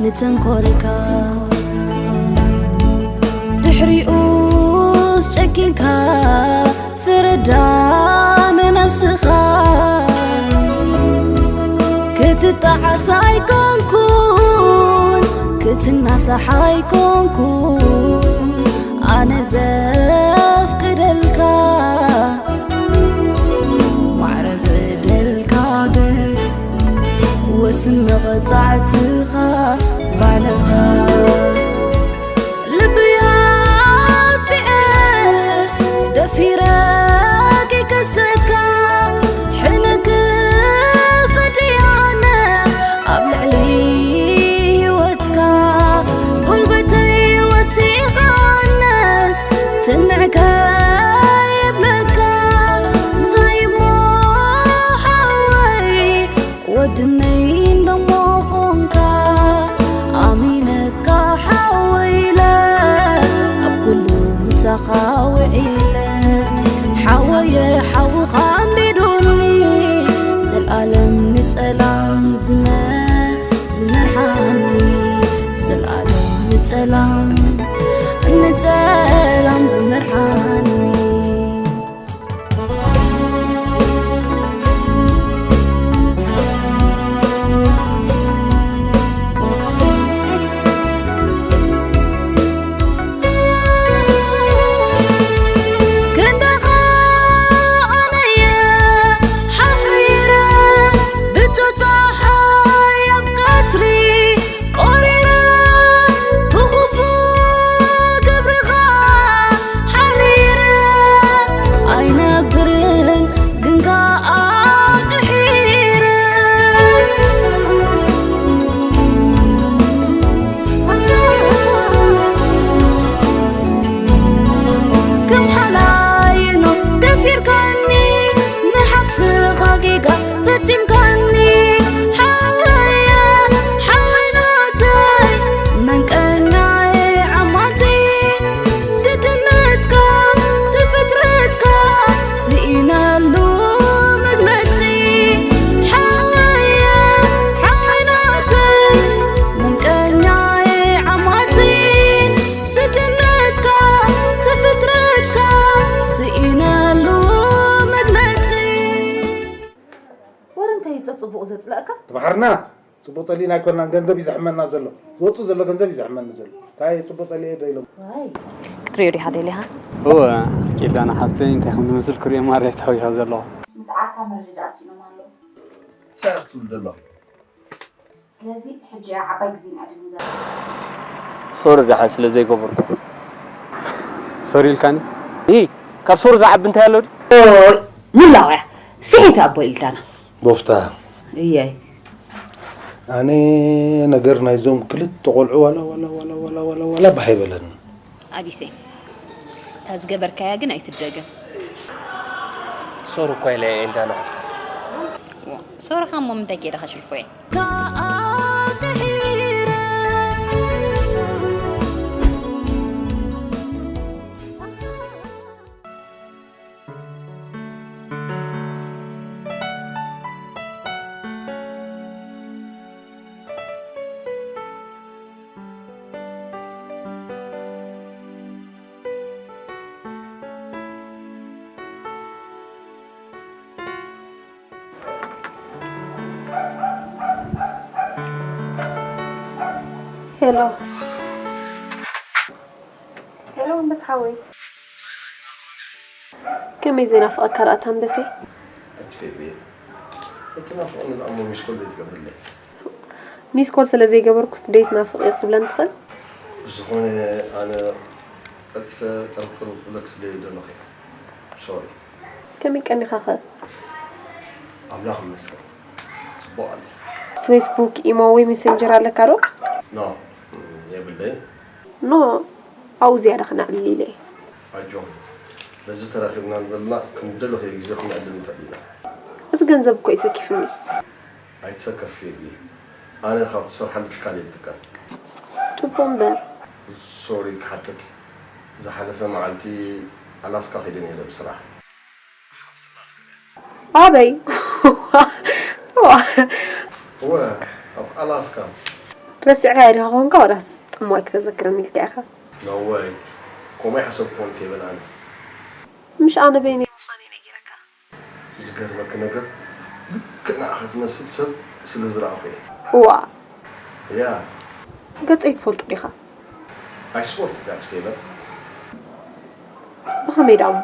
ንተንኮልካ ድሕሪኡስ ጨኪንካ ፍረዳ ንነብስኻ ክትጣዓስ ኣይኮንኩን ክትናሳሕ ኣይኮንኩን ኣነ ዘፍቅደልካ ማዕረ በደልካ ግን ወስን መቐጻዕትኻ ባዕልኻ ልበይ ኣጥፊዐ ደፊረ ከይከሰካ ሕነ ክፈድያነ ኣብ ልዕሊ ህይወትካ ጉልበተይ ወሲኻነስ ትንዕከ የብለካ እንታይ እሞ ሓወይ ወድነይ እንደሞ ኾንካ ኣሚነካ ሓወይ ኢለ ኣብ ኩሉ ምሳኻ ውዒለ ሓወየ ሓውኻ ኣንዲዱኒ ዘልኣለም ንጸላም ዝመ ዝመርሓኒ ዘልኣለም ንጸላም ንጸላም ዝመርሓኒ ክንዳኻ ኣነየ ሓፊረ ብጮታ ሓያብ ቀትሪ ቆሪረ ብኽፉእ ግብርኻ ሓሪረ ኣይነብርን ግን ከኣ ቅሒረ ከም ሓላይኖ ደፊርካኒ ንሓፍትኻ ጌጋ ፈጺምካኒ ሓወየ ሓወይ ናተይ መንቀኛየ ዓማተይ ስድነትካ ትፍጥረትካ ስኢነሉ መግለጺ ሓወየ ሓወይ ናተይ መንቀኛየ ዓማተይ ስድነትካ ትፍጥረትካ ስኢነሉ መግለጺ ወረ እንታይ እዩ ጽቡቕ ዘጽለእካ? ትምሓርና ጽቡቕ ጸሊእና ኣይኮንናን፣ ገንዘብ እዩ ዘሕመና ዘሎ። ዝወጽእ ዘሎ ገንዘብ እዩ ዘሕመኒ ዘሎ። እንታይ ጽቡቕ ጸሊኤ ዶ ኢሎም? ዋይ ክትሪኦ ዲኻ ደሊኻ? እወ፣ ኪዳነ ሓፍተይ እንታይ ከም ዝመስል ክሪኦ ማርያ ታዊኻ ዘለኹ። ምስ ዓርካ መረዳዳእ ስኢኖም ኣለዉ። እንታይ ክትብሉ ዘለኹ? ስለዚ ሕጂ እያ ዓባይ ግዜ ንዕድል ንዘርብ። ሶሪ ደሓ ስለ ዘይገበርኩ። ሶሪ ኢልካኒ? ኢ ካብ ሶሪ ዝዓቢ እንታይ ኣሎ ድዩ? ኦይ፣ ሙላዋያ፣ ስሒት ኣቦ ኢልዳና። ቦፍታ። እየ። ኣነ ነገር ናይዞም ክልተ ቆልዑ ዋላ ዋላ ዋላ ዋላ ዋላ ዋላ ባህ ኣይበለንን። ኣቢሴ፣ እታ ዝገበርካያ ግን ኣይትደገም። ሶሪ እኳ ኢለ እየ ኤልዳና ሓፍቲ። ዋ፣ ሶሪ ካብ እሞ ምንታይ ገይረ ከሽልፎ እየ? ሄሎ። ሄሎ፣ ኣንበስ ሓወይ። ከመይ ዘይናፍቐካ ደኣ ኣታ ኣንበሰይ? ኣትፌቤ፣ ተትናፍቕኒ ደኣ እሞ ሚስኮል ዘይትገብርለይ? ሚስኮል ስለ ዘይገበርኩስ ደይትናፍቕ እየ ክትብለኒ ትኽእል? ብዝኾነ፣ ኣነ ቀልጢፈ ቅርብ ቅርብ ክብለኪ ስለ ደለኹ እየ። ሶሪ። ከመይ ቀኒኻኸ? ኣምላኽ ይመስገን። ጽቡቕ ኣለኹ። ፌስቡክ፣ ኢሞ ወይ ሜሴንጀር ኣለካ ዶ? ኖ፣ የብለይን። ኖ፣ ኣብኡ ዝያዳ ክነዕልል ኢለ እየ። ኣጆኺ፣ በዚ ተራኺብና ዘለና ክንደለኽዮ ግዜ ክነዕልል ንኽእል ኢና። እዚ ገንዘብ እኮ እዩ ሰኪፉኒ። ኣይትሰከፊ፣ ኣነ ካብ ትሰርሓሉ ትካል እየ ዝጥቀም። ጽቡቕ እምበር። ሶሪ ክሓተኪ፣ ዝሓለፈ መዓልቲ ኣላስካ ከይደ ነይረ ብስራሕ። ኣበይ? እወ፣ ኣብ ኣላስካ። ረሲዕካዮ ዲኻ ኮንካ ዋላስ ጽምዋይ ክተዘክረኒ ኢልካ ኢኻ? No way። ከምኡ ኣይሓሰብኩን ፌበን ኣነ። ምሽ ኣነ በይነይ ምዃነይ ነጊረካ። ዝገርመኪ ነገር ልክዕ ንዓኺ ትመስል ሰብ ስለ ዝረኣኹ እየ። እዋ Yeah። ገጸይ ትፈልጦ ዲኻ? I swear to God ፌበን። ብኸመይ ደኣ እሞ?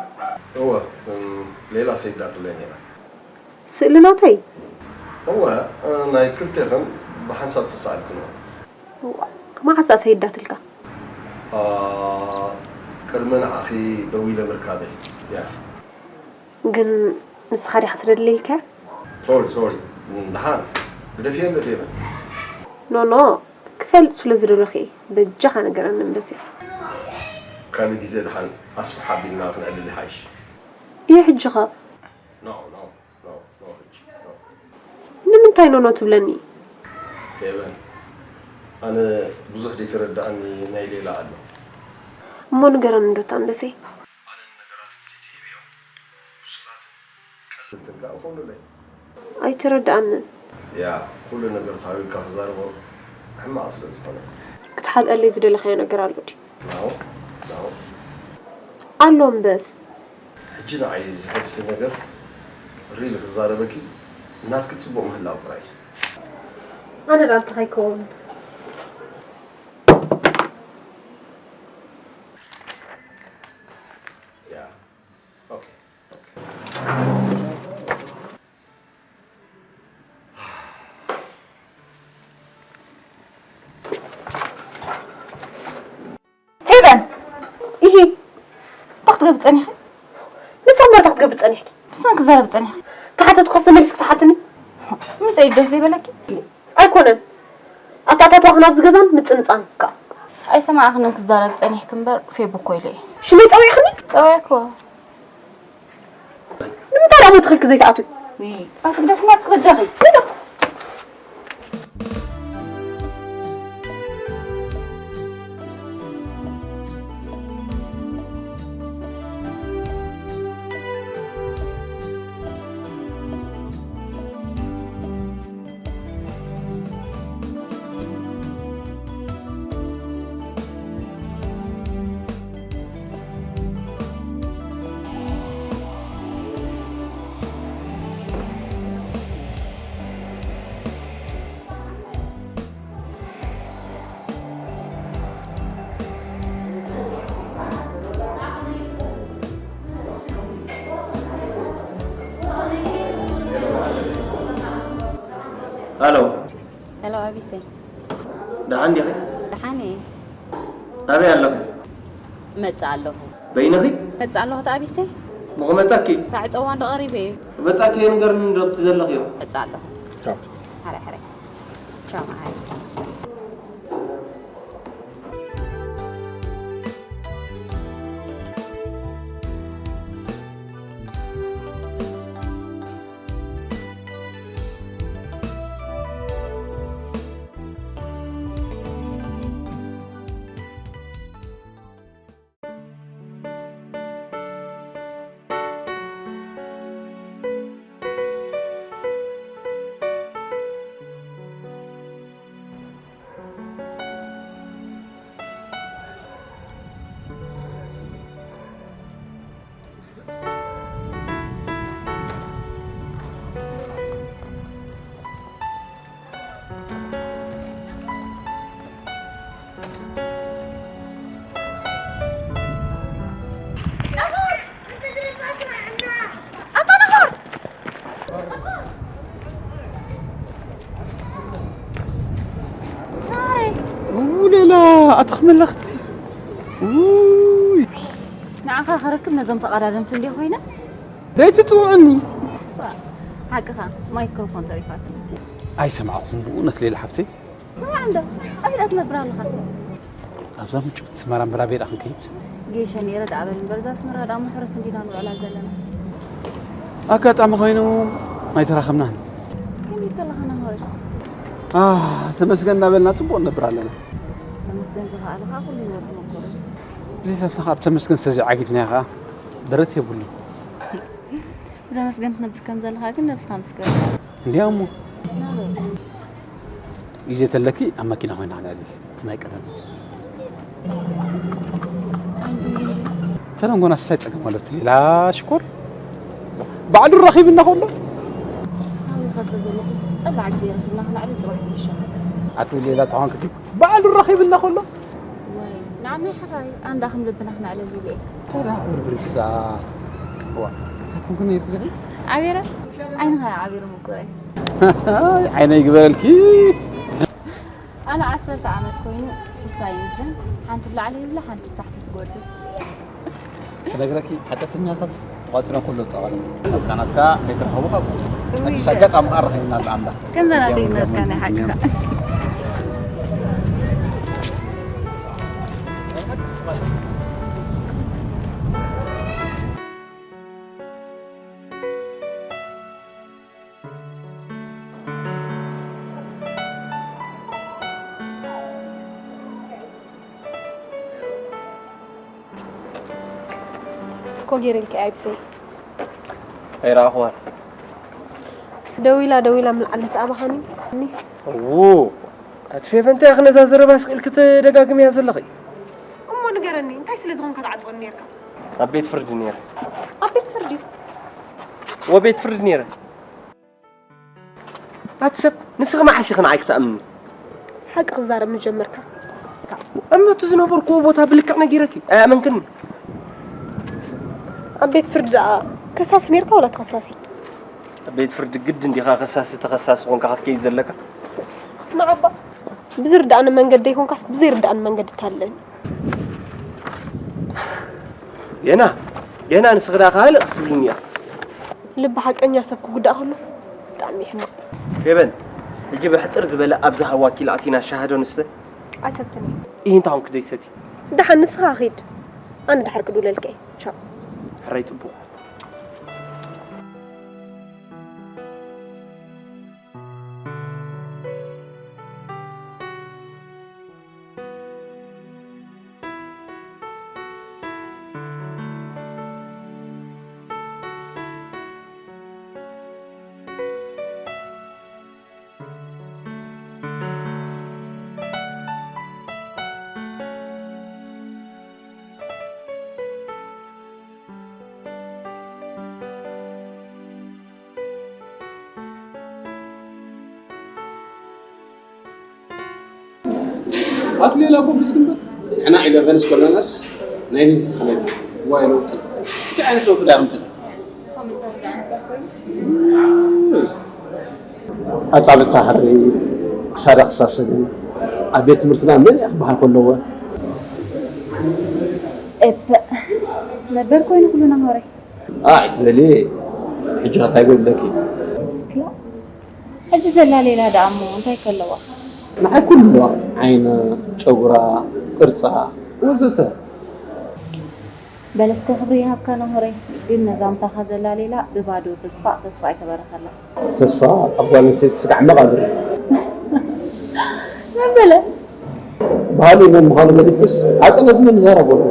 እወ እም፣ ሌላ ሰይዳትለይ ነይራ። ስእሊ ናተይ? እወ እ፣ ናይ ክልቴኽን ብሓንሳብ ተሳእልክንኦ። እዋ መዓስ እያ ሰይዳትልካ? ኣ፣ ቅድሚ ንዓኺ ደዊለ ምርካበይ። Yeah። ግን ንስኻ ዲኻ ስለ ደለይልካ? Sorry sorry። እም፣ ደሓን ግደፍየን ፌበን። No no ክፈልጥ ስለ ዝደለኹ እየ። በጃኻ ንገረኒ እምበሲ። ካልእ ግዜ ደሓን ኣስፍሕ ኣቢልና ክነዕልል ይሓይሽ። እየ ሕጂ ኸ? No no no no ሕጂ no። ንምንታይ no no ትብለኒ? ፌበን ኣነ ብዙሕ ዘይተረድኣኒ ናይ ሌላ ኣሎ። እሞ ንገረኒ ዶ እታ እምበሰይ? ኣነ ንነገራት ግዜ ተሂበዮም ብሱላትን ቀለልትን ከኣ ክኾኑለይ። ኣይተረድኣንን። ያ ኩሉ ነገር ተሃዊካ ክዛረቦ ሕማቕ ስለ ዝኾነ። ክትሓልቀለይ ዝደለኻዮ ነገር ኣሎ ድዩ? No no። ኣሎ እምበስ። ሕጂ ንዓይ ዝፈድሲ ነገር really ክዛረበኪ ናትኪ ጽቡቕ ምህላው ጥራይ እዩ። ኣነ ደኣ እንታይ ከይከውን? Yeah okay okay። ፌበን! ኢሂ! እንታይ ክትገብሪ ጸኒሕኪ? ንስኺ እምበር እንታይ ክትገብሪ ጸኒሕኪ? ምስ መን ክዛረብ ጸኒሕኪ? ክሓተትኩ ከስ ተመሊስኪ ትሓትኒ? ምንጨይ ደስ ዘይበለኪ? ኣይኮነን። ኣተኣታትዋኽን ኣብዚ ገዛን ምጽንጻን ከኣ። ኣይሰማዕክንን ክዛረብ ጸኒሕኪ እምበር ፌቡ እኮ ኢለ እየ። ሽመይ ጸዊዕኽኒ? ጸዊዕክዎ። ንምንታይ ደኣ መትኸልኪ ዘይትኣትዊ? ውይ፣ ኣቲ ግደፍና እስኪ በጃኺ። ግደፍ። ሃሎ ሄሎ ኣቢሰ፣ ደሓን ዲኺ? ደሓን እየ። ኣበይ ኣለኺ? እመጽእ ኣለኹ። በይንኺ? እመጽእ ኣለኹ ኣቢሰ። ምኽመጻኪ? ታዕጸዋ እንዶ ቀሪበ እዩ። መጻኪ ንገርኒ እንዶ ኣብቲ ዘለኽዮ። እመጽእ ኣለኹ። ቻው። ሕራይ ሕራይ። ቻው መዓረይ። ሌላ ኣትኽመለኽቲ ውይ ንዓኻ ክረክብ ነዞም ተቐዳደምቲ እንዲ ኮይነ ደይትፅውዕኒ ሓቅኻ ማይክሮፎን ተሪፋትኒ ኣይሰማዕኹም ብእውነት ሌላ ሓፍተይ ስማዕ እንዶ ኣበይ ትነብር ኣለኻ ኣብዛ ምጭውቲ ስመራ እምበር ኣበይ ደኣ ክንከይድ ጌሸ ነይረ ደኣ በል እምበር እዛ ኣስመራ ደኣ ምሕረስ እንዲና ንውዕላ ዘለና ኣጋጣሚ ኮይኑ ኣይተራኸብናን ከመይ ከለኻ ናሆይ ኣህ ተመስገን እናበልና ፅቡቕ ንነብር ኣለና ተመስገን ዝኸኣለ ከዓ ኩሉ ህይወት ይመክሮ ዜታትና ካብ ተመስገን ተዘይዓጊትናዮ ከዓ ደረት የብሉ ብተመስገን ትነብር ከም ዘለኻ ግን ነብስኻ ምስክረካ እንዲያ እሞ ናበይ ግዜ ተለኪ ኣብ መኪና ኮይና ክንዕልል። ናይ ቀደም። ተረንጎና ስታይ ጸገም ኣሎ እቲ ሌላ ሽኮር። ባዕሉ ረኺብና ከሎ። ታዊ ከስተ ዘለኹ ጠላዕ ግዜ ረኺብና ክንዕልል ጽባሕ ዝልሸ። ኣቲ ሌላ ተኾንክቲ ባዕሉ ረኺብና ከሎ። ወይ ንዓመይ ሓራይ ኣንዳ ከም ልብና ክንዕልል ኢለ። ተራ ብርብርሽዳ። ዋ። ታኩም ግን ይብልኺ? ዓቢረ? ዓይንኻ ዓቢሩ ምቁረይ። ዓይነይ ግበረልኪ። ኣነ ዓሰርተ ዓመት ኮይኑ ስሳ ይምዝን፣ ሓንቲ ብላዕሊ ይብላ፣ ሓንቲ ብታሕቲ ትጎድል። ክነግረኪ ሓጢኣተኛታት ተቋጺሮም ኩሉ ጠቓሉ። ኣብ ካናትካ ከይትረኸቡ ካብ እውይ፣ ኣዲስ ኣጋጣሚ ከኣ ረኺብና ኣሎ ኣምላኽ። ከምዛ ናተይ ይገርም፣ ነርካ ናይ ሓቅኻ። ይገርም። እኮ ገይረልኪ ኣይብሰይ ኣይረኣኹዋን። ደዊላ ደዊላ ምልዓል ምስ ኣባኻኒ እኒ እዉ ኣቲ ፌቨ እንታይ ኢኺ ነዛ ዘረባ ስቕ ኢልኪ ትደጋግምያ ዘለኺ? እሞ ንገረኒ እንታይ ስለ ዝኾንካ ትዓጽወኒ ነርካ? ኣብ ቤት ፍርዲ ነይረ። ኣብ ቤት ፍርዲ? እወ ቤት ፍርዲ ነይረ። ኣቲ ሰብ ንስኺ መዓስ ኢኺ ንዓይ ክትኣምኒ? ሓቂ ክዛረብ ምጀመርካ። እሞ እቲ ዝነበርክዎ ቦታ ብልክዕ ነጊረኪ ኣይኣመንክኒ። ኣብ ቤት ፍርዲ ደኣ ከሳሲ ኔርካ ወላ ተኸሳሲ? ኣብ ቤት ፍርዲ ግድን ዲኻ ከሳሲ ተኸሳሲ ኾንካ ክትከይድ ዘለካ? ንዓባ ብዝርድኣኒ መንገዲ ደይኮንካስ ብዘይርድኣኒ መንገዲ ታልለኒ። ጌና ጌና ንስኺ ደኣ ካልእ ክትብልኒ ኢኺ። ልቢ ሓቀኛ ሰብ ክጉዳእ ከሎ ብጣዕሚ እዩ ሕማቕ። ፌበን ሕጂ ብሕጽር ዝበለ ኣብ ዝሃዋ ኪል ኣቲና ሻሂ ዶ ንስተ? ኣይሰትን እየ። ኢሂ እንታይ ኾንኪ ዘይትሰትዪ? ደሓን ንስኻ ኺድ ኣነ ደሓር ክድውለልካ እየ። ቻው። ሕራይ ጽቡቕ። ኣቲ ሌላ ጎብዝ ክንበር ንሕና ኢለቨንስ ከለናስ ናይ ሊዝ ዝኸለል ዋይ ለውጢ እንታይ ዓይነት ለውጢ ዳ ምትል ኣጻብዕታ ሕሪ ክሳዳ ክሳሰግን ኣብ ቤት ትምህርትና መን እያ ክበሃል ከለዎ እፐ ነበር ኮይኑ ኩሉ ናሆረይ ኣይትበሊ ሕጂ ከ እንታይ ጎድለኪ? ክላ ሕጂ ዘላ ሌላ ደኣ እሞ እንታይ ከለዋ? ንዓይ ኩሉ ዓይና፣ ጨጉራ፣ ቅርጻ ወዘተ። በለስከ ክብሪ ይሃብካ ናሆረይ፣ ግን ነዛ ምሳኻ ዘላ ሌላ ብባዶ ተስፋ ተስፋ ኣይተበረኸላ። ተስፋ ኣብ ጓል ኣንስተይቲ ስጋዕ መቓብር እዩ። መበለ ባህሊ መን ምዃኑ ገዲፍክስ ሓቂ ነዚ መን ይዛረበሉ?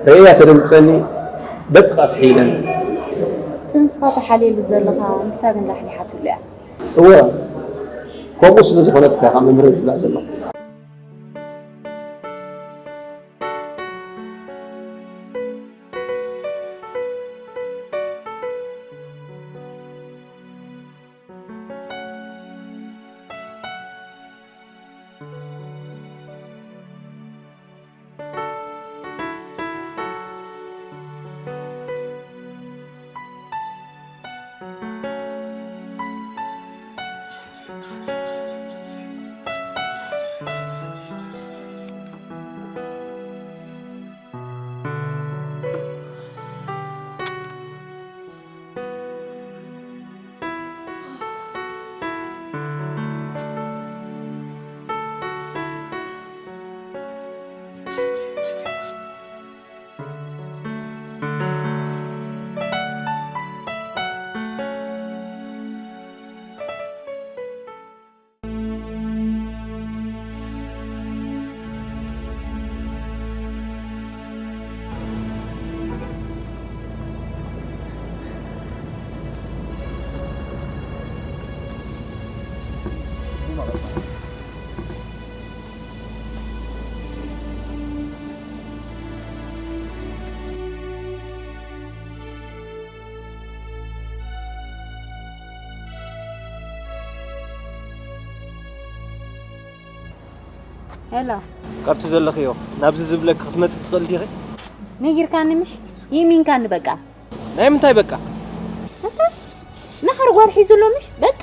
ርእያ ተደምፀኒ በቲ ቃፍሒ ኢለን። እቲ ንስኻ ተሓልየሉ ዘለኻ ንሳ ግን ላሕሊሓትሉ እያ። እወ ከምኡ ስለ ዝኾነት እኮ ኢኻ መምህረይ ዝብላ ዘለኹ። ሄሎ። ካብቲ ዘለኽዮ ናብዚ ዝብለኪ ክትመጽእ ትኽእል ዲኺ? ነጊርካኒ ምሽ? ይእሚንካኒ በቃ። ናይ ምንታይ በቃ? እንተ ናሃር ጓል ሒዙ ኣሎ ምሽ? በቃ።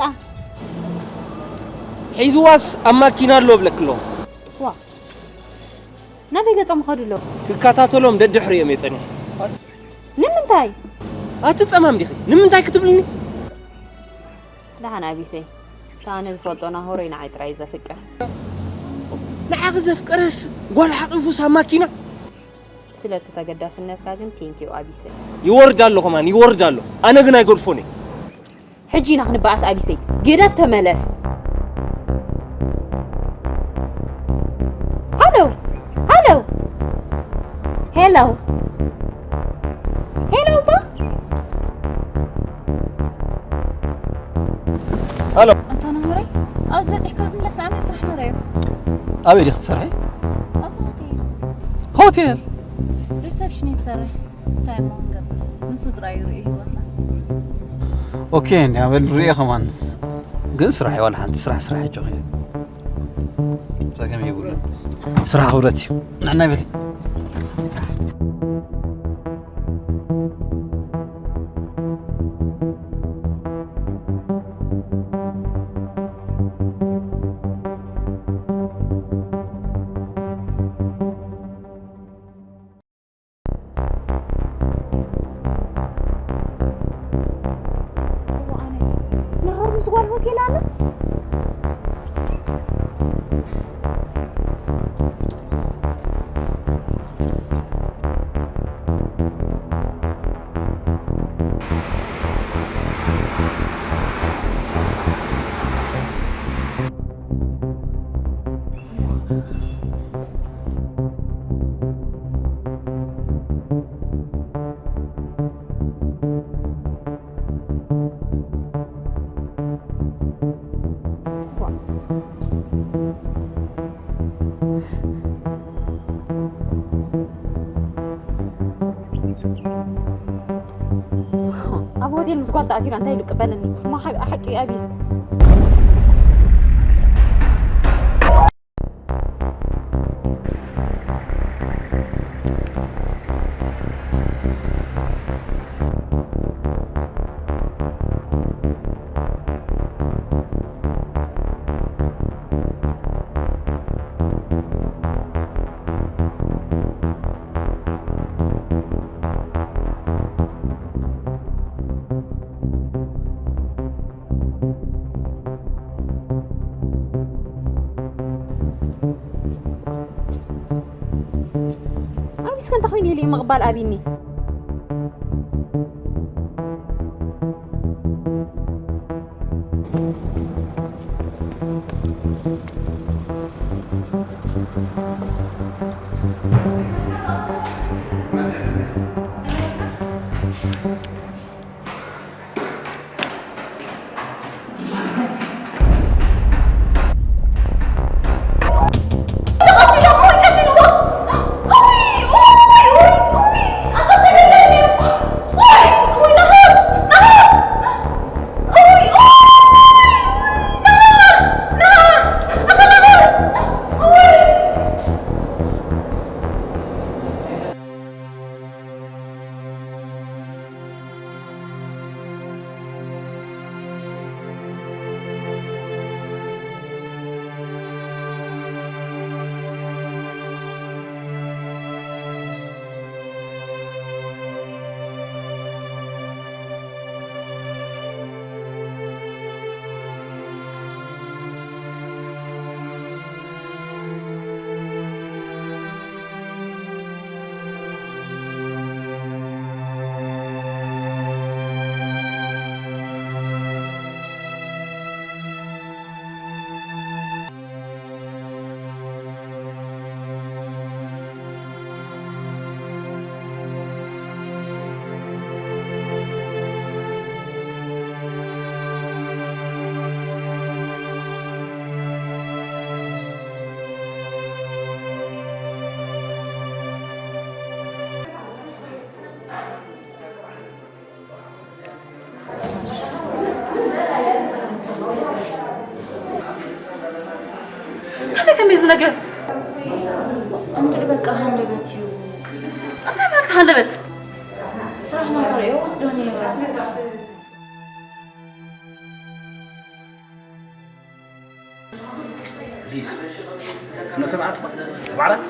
ሒዝዋስ ኣብ ማኪና ኣሎ እብለኪ ኣለኹ። ዋ ናበይ ገጾም ይኸዱ ኣለዉ? ክከታተሎም ደድሕሪኦም እየ ጸኒሐ። ንምንታይ? ኣቲ ጸማም ዲኺ? ንምንታይ ክትብልኒ? ደሓን ኣቢሰይ። እታ ኣነ ዝፈልጦ ናሆረይ ንዓይ ጥራይ እዩ ዘፍቅር። ንዓኺ ዘፍቀረስ ጓል ሓቒፉስ ኣብ ማኪና? ስለቲ ተገዳስነትካ ግን ቴንኪው ኣቢሰይ። ይወርድ ኣሎ ከማን ይወርድ ኣሎ። ኣነ ግን ኣይገድፎን እየ። ሕጂ ኢና ክንበኣስ ኣቢሰይ። ግደፍ ተመለስ። ሃሎ ሃሎ ሄሎ ሄሎ እባ ኣሎ ኣታ ናሆረይ ኣብዚ በፂሕካ ዝምለስ ንዓመይ ስራሕ ነረ እዩ። ኣበይ ዲኺ ትሰርሒ? ኣብዚ ሆቴል ሆቴል። ሪሰፕሽን ይሰርሕ። እንታይ እሞ ክንገብር? ንሱ ጥራይ እዩ ርእዩ ህይወትና። ኦኬ እንዲ ኣበል ርእየ ከማን። ግን ስራሕ ዋላ ሓንቲ ስራሕ ስራሕ ኣጆኺ። ጸገም የብሉ። ስራሕ ክብረት እዩ። ንዕና ይበል። ናሆር ምስ ጓል ሆቴል ኣለ። ኣብ ሆቴል ምስ ጓል ተኣቲራ እንታይ ኢሉ ቅበለኒ? እሞ ሓ- ሓቂ ኣቢስ ኣቢስ ከንታ ኮይኑ ኢሉ ምቕባል ኣቢኒ ከመይ ከመይ እዚ ነገር ሃንደበት። ፕሊዝ፣ ስነ ስርዓት፣ ባዕላት።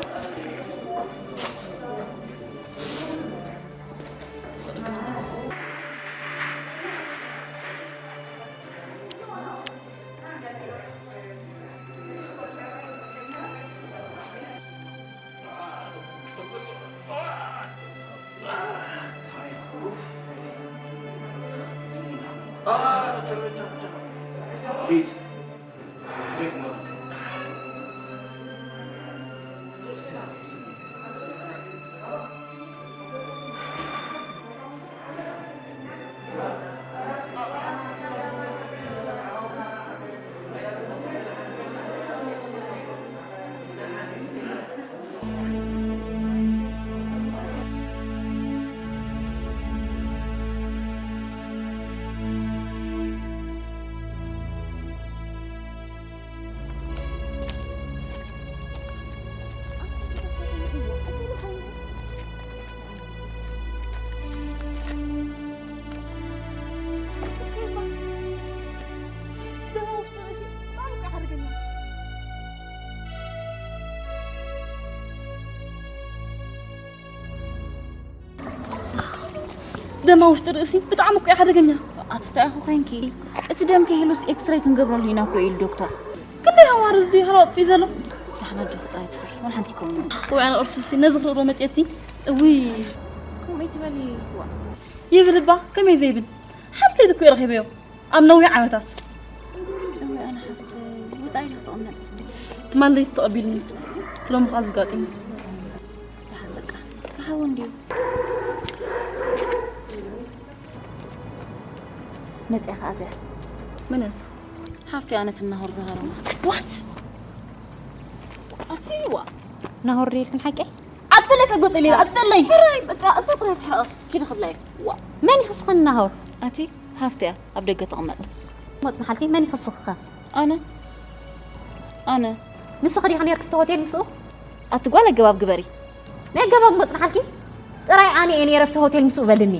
ደማ ውሽጢ ርእሲ ብጣዕሚ እኮ እዩ ሓደገኛ። ኣቲ እንታይ ኢኹ ኮይንኪ? እቲ ደም ከይህሉስ ኤክስሬይ ክንገብረሉ ኢና እኮ ኢሉ ዶክተር። ክንደይ ሃዋር እዚ ሃራወጥ እዩ ዘሎ። ዳሕና ዶ ጥራይ ትፍርሒ፣ ወላ ሓንቲ ይከውን። ወይ ኣነ ቅርሱሲ ነዚ ክርኢ ዶ መፅየቲ? እውይ። ከምኡ ኣይትበሊ። ዋ። ይብል እባ፣ ከመይ ዘይብል? ሓንቲ ለይቲ እኮ እዩ ረኺበዮ። ኣብ ነዊሕ ዓመታት። እወ፣ ኣነ ሓፍተይ፣ ወጻኢ ኢለ ክተቐመጥ። ትማል ለይቲ ተቐቢሉኒ። ሎሚ ኸኣ ዝጋጢሙ። ደሓን በቃ። ክሓዊ እንድዩ። መጺኣ ኸኣ እዚኣ። መን እያ እዛ? ሓፍቲ ኣነ እቲ ናሆር ዝሃረማ። ዋት? ኣቲ ዋ። ናሆር ድዩ ኢልክን ሓቀይ? ኣትፈለይ ከጎጥ ኢለ፣ ኣትፈለይ። ሕራይ፣ በቃ እዛ ጥራይ ትሕቐቕ። ኪዲ ክብላ እየ። ዋ፣ መን ይኽስኸኒ ናሆር? ኣቲ ሃፍቲ እያ ኣብ ደገ ትቕመጥ። መጽናሓልኪ መን ይኽስኽኸ? ኣነ። ኣነ። ንስኺ ዲኺ ነይርኪ እቲ ሆቴል ምስኡ? ኣቲ ጓል ኣገባብ ግበሪ። ናይ ኣገባብ መጽናሓልኪ? ጥራይ ኣነ እየ ነይረ ኣብቲ ሆቴል ምስኡ በልኒ።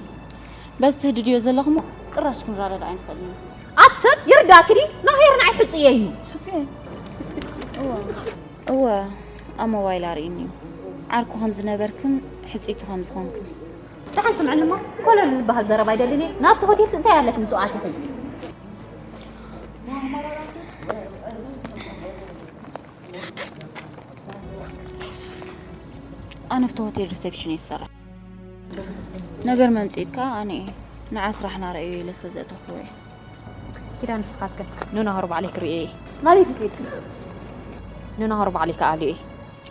በዚ ትህድድዮ ዘለኹሞ ጭራሽ ክንረዳዳእ ኣይንኽእልን ኢና። ኣቲ ሰብ ይርዳእኪ ድዩ? ናሆር ንዓይ ሕጹየይ እዩ። ሕጹየይ? እወ። እወ፣ ኣብ ሞባይል ኣርእዩኒ እዩ። ዓርኩ ከም ዝነበርክን ሕጽይቲ ከም ዝኾንክን። ደሓን ስምዕኒ እሞ፣ ኮለል ዝበሃል ዘረባ ኣይደልን እየ። ናብቲ ሆቴልስ እንታይ ኣለኪ ምስኡ ኣቲኺ? ኣነ ኣብቲ ሆቴል ሪሴፕሽን እየ ዝሰርሕ። ነገር መምጺኢት ከኣ ኣነ እየ። ንዓ ስራሕና ርኣዮ ኢለ ስለ ዘእተኽዎ እየ። ኪዳ ንስኻትከ? ንናሆር ባዕለይ ክርእዮ እየ። ናበይ ክትከይድ? ንናሆር ባዕለይ ክኣልዮ እየ።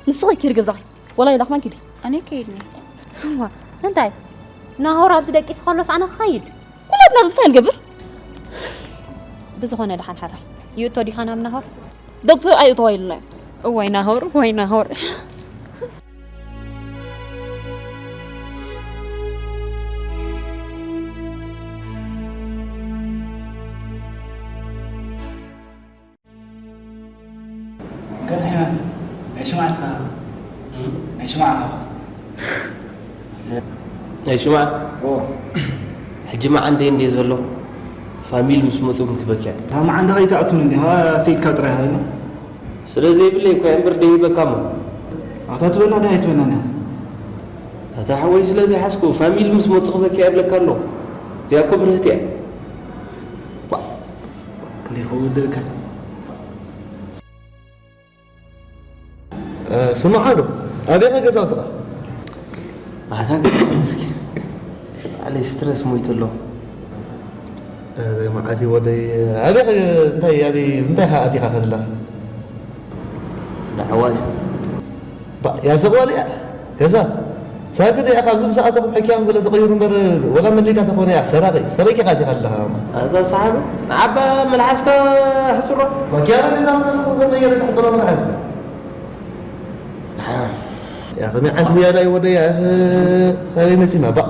ንስኺ ኪዲ ገዛኺ፣ ወላ ኢላኽማን ኪዲ። ኣነ ከይድኒ። እዋ፣ እንታይ? ናሆር ኣብዚ ደቂሱ ከሎስ ኣነ ክኸይድ? ኩላትና ኣብዚ እንታይ ንገብር? ብዝኾነ ደሓን ሕራይ። ይእቶ ዲኻ ናብ ናሆር? ዶክተር ኣይእተዋ ኢሉና እዩ። እዋይ ናሆር፣ እዋይ ናሆር። ገርሕና ናይ ሽምዓ ስራሕ ናይ ሽምዓ ናይ ሽምዓ ሕጂ መዓ እንደ እንደ ዘሎ ፋሚል ምስ መፁ ግን ክበኪያ እታ መዓ እንዳ ከይትኣቱን እንዲ ሰይድካ ጥራይ ሃበኒ ስለ ዘይብለይ እኮ እምበር ደይበካ እሞ ኣታ ትበና ዳ ኣይትበናን እያ ኣታ ሓወይ ስለ ዘይሓዝኩ ፋሚል ምስ መፁ ክበኪያ ይብለካ ኣሎ እዚኣ እኮ ብርህቲ እያ ክንደይ ክወደልካ ስምዓ ዶ ኣበይ ኢኻ ገዛውትኻ ኣታ ገዛ ምስኪን ባዕለይ ስትረስ ሞይቱ ኣሎ መዓት ወደይ ኣበይ እንታይ ኣበይ እንታይ ኢኻ ኣቲኻ ከለኻ ንዓዋይ ባ ያዘ ጓል እያ ገዛ ሳግድ እያ ካብዚ ምስ ኣተኹም ሕክያም ገለ ተቐይሩ እምበር ወላ መሊካ ተኾነ እያ ሰራቂ ሰበይኪ ኢኻ ኣቲኻ ኣለኻ ኣዛ ሰሓቢ ንዓባ መልሓስካ ሕፅሮ ወኪያና ገዛ ምናምን ገለ ገለ ተሕፅሮ መልሓስ ያ ከመይ ዓይነት ውያላ እዩ ወደይ ኣበይ መፂና ባ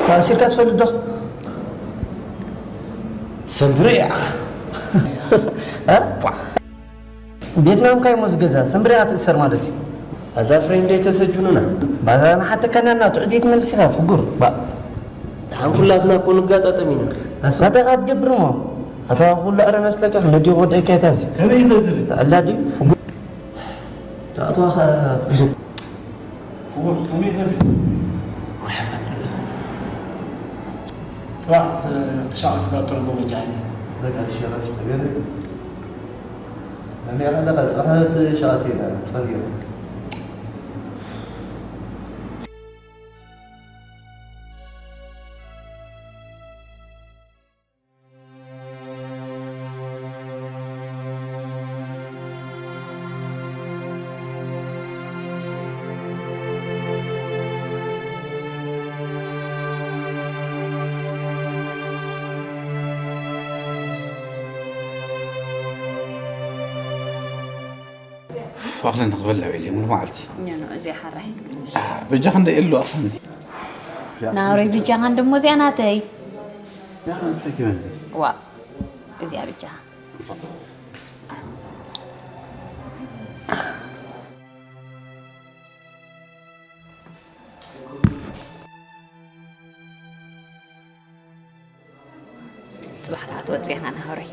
ተኣሲርካ ትፈልጥ ዶ ሰንብረ እያ ቤት ናምካ እሞ ዝገዛ ሰንብረ እያ ትእሰር ማለት እዩ ኣዛ ፍሬንደይ ተሰጅኑና። ባዛ ንሓተካ ኣለና፣ ትዕዚት መልስ ኢኻ ፍጉር። ባ- ደሓን ኩላትና እኮ ንጋጣጠም ኢና። ኣስፋታኻ ትገብር እሞ፣ ኣታ ኩሉ ዕረ መስለካ ክነዲኡ ወደካ እታ እዚ። ከመይ እዩ ዝብል? ዕላ ድዩ? ፍጉር። ተኣትዋኻ ፍጉር። ፍጉር፣ ከመይ እዩ ዝብል? ጽባሕ ትሻቕ ስጋብ ጥርጎ በጃ። በቃ፣ እሺ፣ ራሽ ጸገነ። ኣሜራ ለካ ጽባሕ ትሻቕ ትሄዳ፣ ጸጊራ። ኣኽለን ክበልዕ ኢለ ሙሉ መዓልቲ። ኖ፣ ኖ፣ እዚኣ ሓራይ። በጃ ክንደ የሉ ኣኽለን። ናብረይ ብጃኻ እንደሞ እዚኣ ናተይ። ያኻ ጸጊበን። ዋ፣ እዚኣ ብጃኻ። ጽባሕ ከዓ ትወጽእ ኢኻ ናሃውረይ።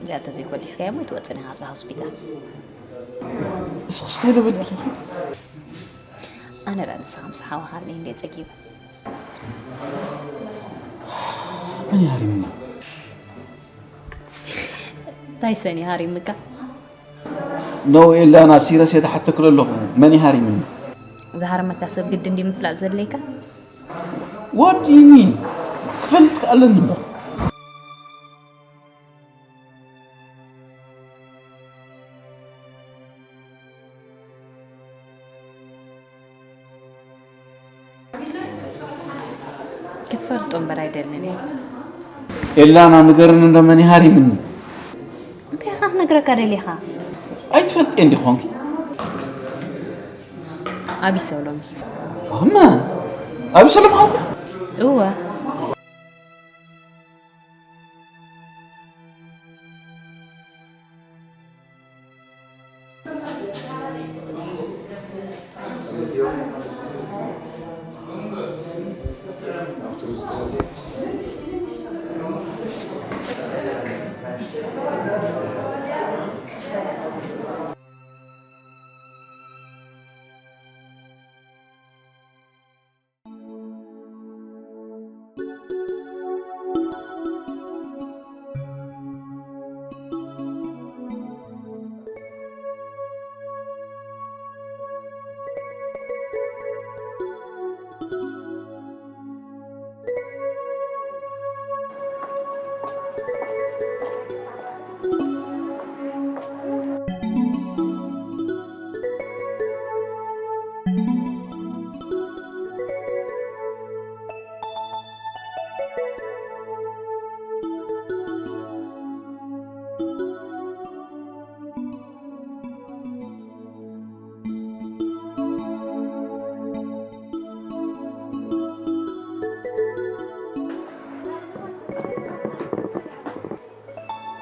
እዚኣ ተዘይኮሊስካዮ እሞ ኣይትወጽእን ኢኻ ኣብዛ ሆስፒታል። እስኺ ስታይ ዶ በሊዕኺ? ኣነ ዳ ንስኻ ምስ ሓወኻ ኣለይ እንደ ጸጊበ። መን ይሃሪምና? እንታይ ሰኒ ሃሪምካ? ኖ ኤላና፣ ሲረስ እየ ተሓተክሎ ኣለኹ። መን ይሃሪምኒ? ዝሃረመካ ሰብ ግዲ እንዲ ምፍላጥ ዘድልየካ? What do you mean? ክፈልጥ ከኣለኒ እምበር። ክትፈልጦ እምበር ኣይደልን እየ። ኤላና ንገርኒ እንዶ መን ይሃሪምኒ? እንታይ ኢኻ ክነግረካ ደሊኻ? ኣይትፈልጥን ዲኾንኪ? ኣቢሰሎም እዩ። ኣማ ኣቢሰሎም ሓውካ? እወ።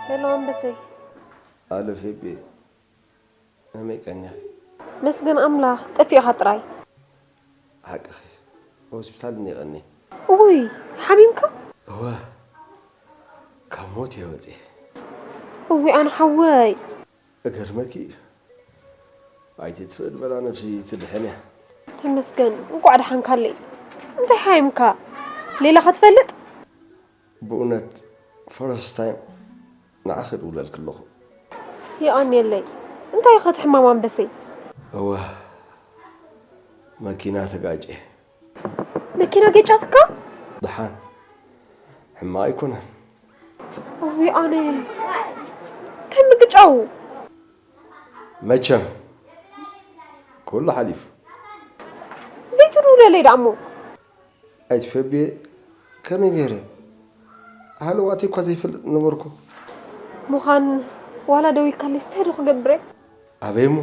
ሄሎ ኣንበሰይ። ኣሎ ፌቤ፣ ከመይ ቀኒኺ? መስገን ኣምላኽ፣ ጠፊእኻ ጥራይ። ሓቅኺ፣ ሆስፒታል እኒኤ ቀኒ። እውይ፣ ሓሚምካ? እወ፣ ካብ ሞት እየ ወፂኤ። እውይ ኣነ ሓወይ። እገርመኪ እዩ። ኣይትጥፍእ ዝበላ ነብሲ ትድሕን እያ። ተመስገን፣ እንቋዕ ደሓንካለይ። እንታይ ሓሚምካ? ሌላኻ ትፈልጥ? ብእውነት ፈረስት ታይም ንዓኺ እድውለልኪ ኣለኹ። የቐንየለይ። እንታይ ኢኻ እቲ ሕማም ኣንበሰይ? እወ፣ መኪና ተጋጭየ። መኪና ገጫትካ? ደሓን፣ ሕማቕ ኣይኮነን። እውይ ኣነ፣ እንታይ ምግጫው? መቸም፣ ኩሉ ሓሊፉ። ዘይትድውለለይ ደኣ እሞ? ኣይትፈብየ፣ ከመይ ገይረ? ሃለዋተይ እኳ ዘይፈልጥ ነበርኩ። ምዃን ዋላ ደዊልካለይስ እንታይ ዶ ክገብር እየ? ኣበይ እሞ?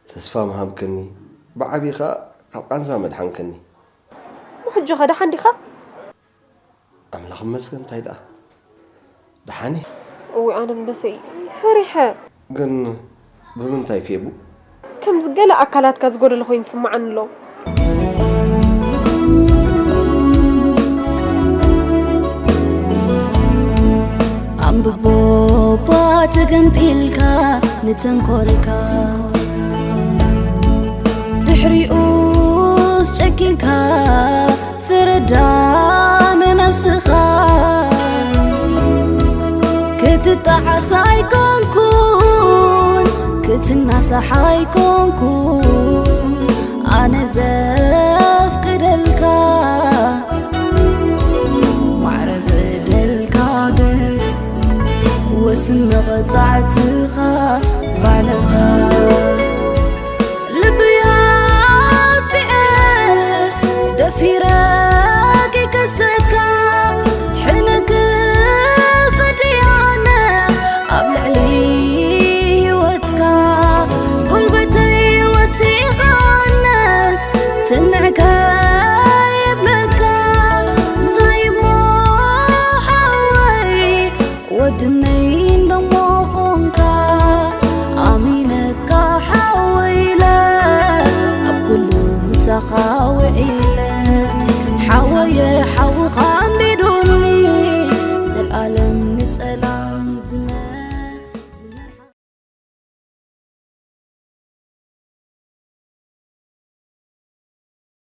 ተስፋ ምሃብከኒ፣ ብዓቢኻ ካብ ቃንዛ መድሓንከኒ። እሞ ሕጂ ኸ ደሓን ዲኻ? ኣምላኽ ይመስገን፣ እንታይ ደኣ? ደሓኒ? እዊ ኣነ ኣንበሰይ ፈሪሐ። ግን ብምንታይ ፌቡ? ከምዚ ገለ ኣካላትካ ዝጎደለ ኮይኑ ይስምዓኒ ኣሎ። ኣንብቦ እባ ተገምጢልካ ንተንኮልካ ድሕሪኡስ ጨኪንካ ፍረዳ ንነብስኻ። ክትጣዓስ ኣይኮንኩን ክትናሳሕ ኣይኮንኩን ኣነ ዘፍቅደልካ። ማዕረ በደልካ ግን ወስን መቐጻዕትኻ ባዕልኻ። ልብይ ኣጥፊዐ ደፊረ ክከሰካ ሕነ ክፈድያነ ኣብ ልዕሊ ህይወትካ። ጉልበተይ ወሲኻነስ ትንዕከ የብለካ እንታይ እሞ ሓወይ ወድነይ እንደሞ ኾንካ ኣሚነካ ሓወይ ኢለ ኣብ ኩሉ ምሳኻ ውዒለ።